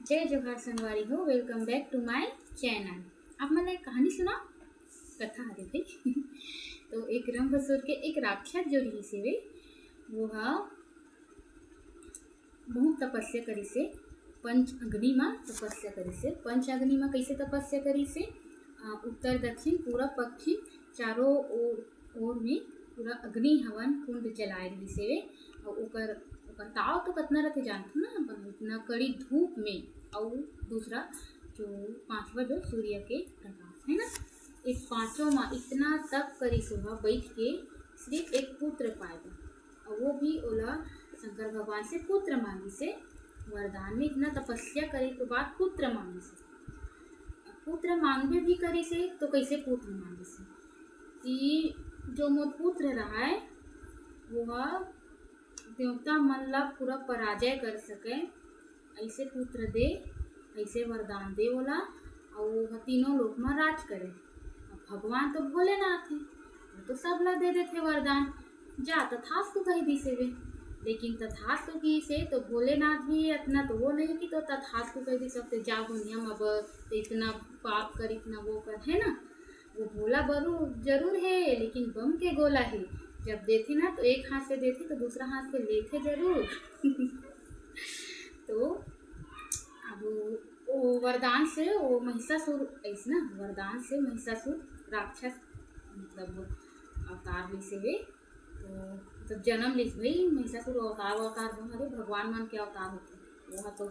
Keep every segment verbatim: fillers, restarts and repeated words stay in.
जय जोहार संगवारी हो, welcome back to my channel। आप मन ला एक कहानी सुना, कथा हरे भाई। तो एक रंभसुर के एक राक्षस जो रहिस हे, वो हा बहुत तपस्या करिस हे, पंच अग्नि मा तपस्या करिस हे। पंच अग्नि मा कैसे तपस्या करिस हे? आ, उत्तर दक्षिण पूरब पश्चिम चारों ओर, ओर में पूरा अग्नि हवन कुंड जलाए रहिस हे। और ओकर, ओकर ताव तो कतना रथे जानथो ना अपन, इतना कड़ी धूप में, और दूसरा जो पांचवा जो सूर्य के प्रकाश है ना, इस पांचों मा इतना तप करिस ओहा बैठ के सिर्फ एक पुत्र पाए बर। और वो भी ओला शंकर भगवान से पुत्र मांगिस हे, वरदान में इतना तपस्या करे के बाद पुत्र मांगिस हे। पुत्र मांगबे भी करिस हे तो कैसे पुत्र मांगिस हे कि जो मोर पुत्र रहाय वो हा देवता मन ला पूरा पराजय कर सके, ऐसे पुत्र दे, ऐसे वरदान दे ओला, और वो तीनों लोक में राज करे। अब भगवान तो भोलेनाथ है, वो तो सब ला दे देथे वरदान। जा तथास्तु कह दिस हे, लेकिन तथास्तु की से तो भोलेनाथ भी इतना तो वो नहीं कि तो तथास्तु कह दिस, अब ते जा दुनिया में बस, ते इतना पाप कर, इतना वो कर, है ना। वो भोला बरू जरूर है, लेकिन बम के गोला है। जब देथे ना तो एक हाथ से देथे तो दूसरा हाथ से लेथे जरूर। तो अब वो वरदान से वो महिषासुर, ऐसे ना वरदान से महिषासुर राक्षस मतलब अवतार लिस हे। तो मतलब जन्म लिस भाई, महिषासुर अवतार, अवतार जो हरे भगवान मन के अवतार होथे, वो तो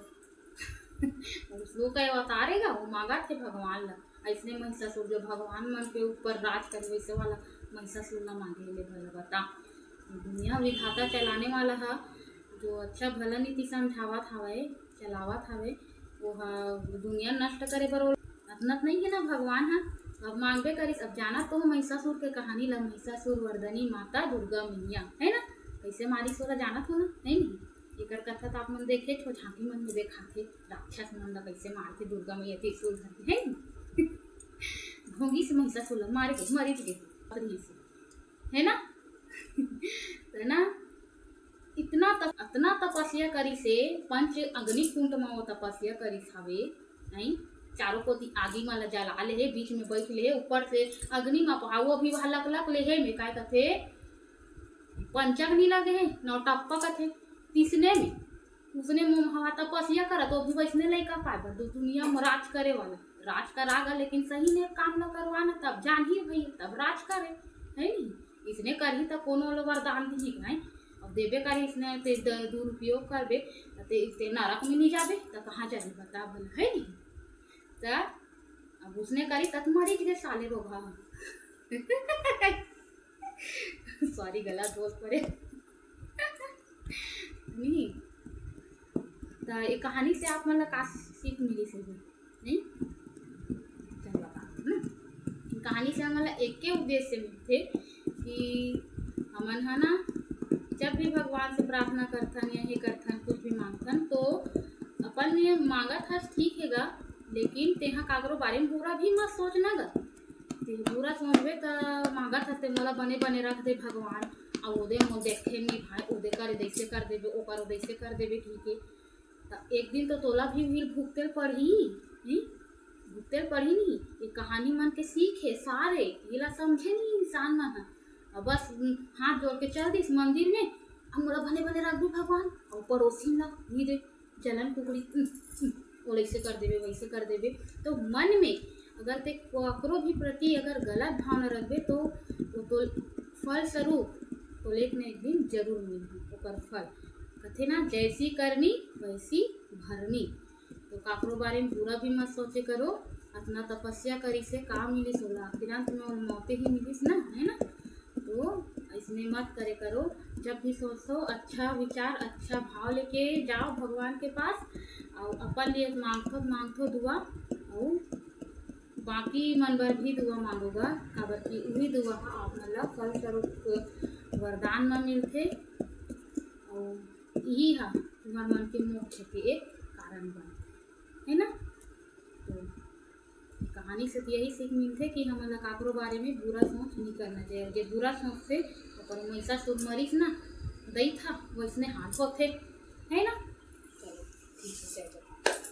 उसको का अवतार है वो मांगत हे भगवान ला। ऐसने महिषासुर जो भगवान मन के ऊपर राज करे वैसे वाला महिषासुर ला मांगे ले भला बता। दुनिया विधाता चलाने वाला हा, जो अच्छा भला नीति समझावत हवे, चलावत हवे, वो हा दुनिया नष्ट करे बर ओला अतना नहीं है ना भगवान हा। अब मांगबे करिस, अब जाना तो महिषासुर के कहानी ला, महिषासुर वर्धनी माता दुर्गा मैया है ना, कैसे मारिस ओला जानत हो ना, नहीं नहीं। एकर कथा तो आप मन देखे छो, झांकी मन में देखाथे राक्षस मन ला कैसे मारथे दुर्गा मैया त्रिशूल धर के, है ना। भोंगी से महिषासुर ला मार के मरिच गे, है ना। है ना, इतना तप-, इतना तपस्या करिस हे, पंच अग्निकुंड में वो तपस्या करिस हवे, नहीं, चारों कोती आगी में ला जला ले हे, बीच में बैठ ले हे, ऊपर से अग्नि में पहा-, वो भी वहाँ लक लक ले हे में काय कथे, पंचाग्नि लगे हे, नौटप्पा कथे, तीसने में, उसने मुँह हवा तपस्या करा, तो भी वैसने लइका पाए बर, दो दुनिया में राज करे वाला, राज करा गा, लेकिन सही ने काम न करवाना, तब जान ही भई, तब राज करे, है नहीं। इसने करही त कोनो ला वरदान दिही नहीं, अब देबे करही इसने ते द-, दुरुपयोग करबे, त ते, ते नरक में नहीं जाबे, त कहाँ जाबे बता भला, है नहीं। त अब उसने करी तत मरी के साले रोगा। सॉरी, गला दोष पड़े। नहीं, त ये कहानी से आप मन ला का सीख मिली से भी? नहीं, चलो, हम्म, कहानी से हमन ला एक के उद्देश्य मिलथे कि हमन ह ना, जब भी भगवान से प्रार्थना करथन या हे करथन, कुछ भी मांगथन, तो अपन ये मांगत हस ठीक हे गा, लेकिन तेहा काकरो बारे में बुरा भी मत सोच ना गा। ते बुरा सोचबे त मांगत हस ते मोला बने बने रख दे भगवान, अउ ओदे मोर देखे नहीं भाई, ओदे करे दैसे कर देबे, ओकर दैसे कर देबे, ठीक है। त एक दिन तो तोला भी, भी भुगते ल पड़ही, नहीं? भुगते ल पड़ही नहीं। ये कहानी मन के सीख है, सारे, येला समझे नहीं इंसान मन ह। अब बस, उम, हाथ जोड़ के चल दिस मंदिर में, अब मोला बने बने रख दू भगवान, अउ पड़ोसी ला भी दे, जलन कुकड़ी, उम, उम, ओला ऐसे कर देबे, वैसे कर देबे। तो मन में अगर ते ककरो भी प्रति अगर गलत भावना रखबे, तो वो तो फल स्वरूप तो लेकिन एक दिन जरूर मिलही ओकर फल। कथे ना, जैसी करनी वैसी भरनी। तो काकरो बारे में बुरा भी मत सोचे करो। अतना तपस्या करिस हे, का मिलिस ओला? आखिर अंत में ओला मौते ही मिलिस ना, है ना? तो इसने मत करे करो। जब भी सोचो, अच्छा विचार, अच्छा भाव लेके जाओ भगवान के पास, और अपन लिए मांगथो, मांगथो दुआ, और बाकी मन बर भी दुआ मांगो गा, काबर कि उही दुआ ह आप मन ला फल स्वरूप वरदान म मिलथे, अउ इही ह तुहर मन के मोक्ष के एक कारण बनथे, है ना? तो कहानी से तो यही सीख मिलथे कि हमन ला काकरो बारे में बुरा सोच नहीं करना चाहिए। जे बुरा सोच से ओकर महिषासुर मरिस ना, दई था, वैसने हाल होथे, है ना? चलो, ठीक है, जय जगन्नाथ।